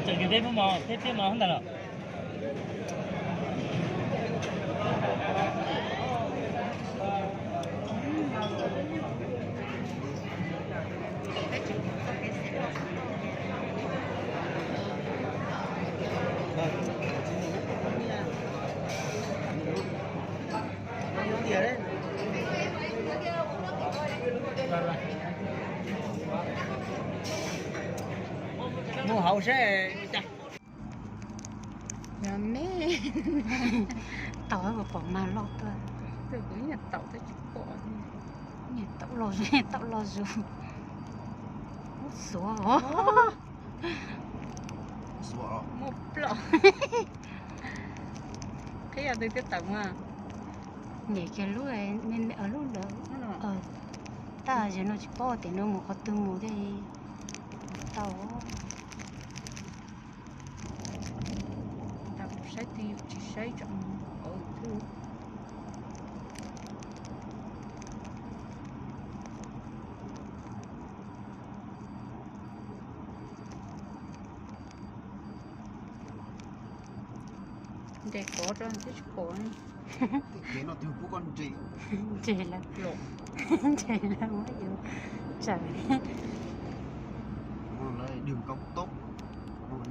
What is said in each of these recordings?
Tseem kiag peb muab mov thiab peb mov ntawd los. Mus hauv seb. Yog me, taum kuv pom mas loj tuaj. Kuv nyiam taum tab tsis pom. Nyiam taum loj, taum loj zus. Ub, xuav os. Muaj plaub. Qhib yog twg thiaj tawm mas. Niam kiag lub, lub ntawd. Tab sis no tsis paub tias no mus qhov twg mus thiaj tau. Saib twg yus tsis saib tsom qhov twg. Nres kov rau twb tsis pom. Kev no twg pub koj nres. Nres lawm, nres lawm muab yus tsawm. Lawv đường cao tốc,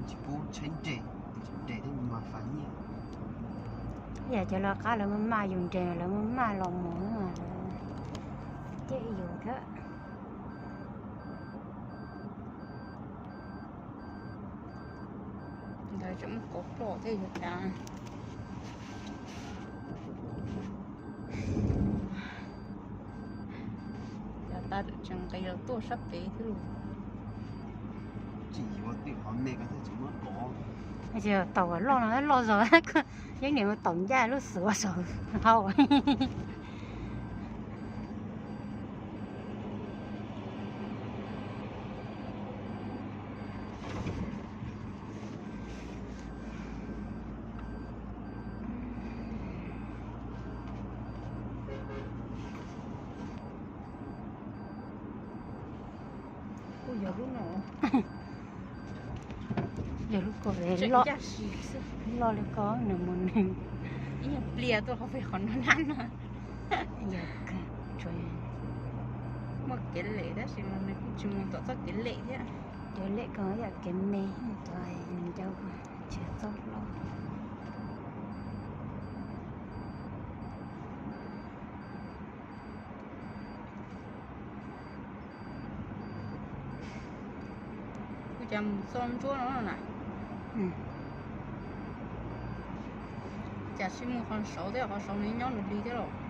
tsis pub tsheb nres, nres thiab mas fais nyiaj. Yam cov lawv qab lawv maj maj yus nres lawv maj maj los mus, ces yus thiab. Ntawd tseem muaj kov ploj thiab yog cas. Cas tas tseem nqis los tuaj sab pem thiab lauj. Tsis yuav twb qhov me ko thiaj tsis muab kov. Taum loj no loj zog, yeej niam taum ncaj lub xuav saum hau. Kuj yog lub no. Yog lub ko loj li ko nws mus nws. Ib nyuag pliag tuaj qhov pem qhov no na no. Yog, muaj kev lem tab sis mas nws kuj tsis mus tom txoj kev lem thiab. Kev lem ko yog kev me, nws ncau tsis txoj loj. Kuv cas mus txog ntsuab no na. Cas tsis mus qhov saud thiab, qhov saud nws nyob nws li thiab los.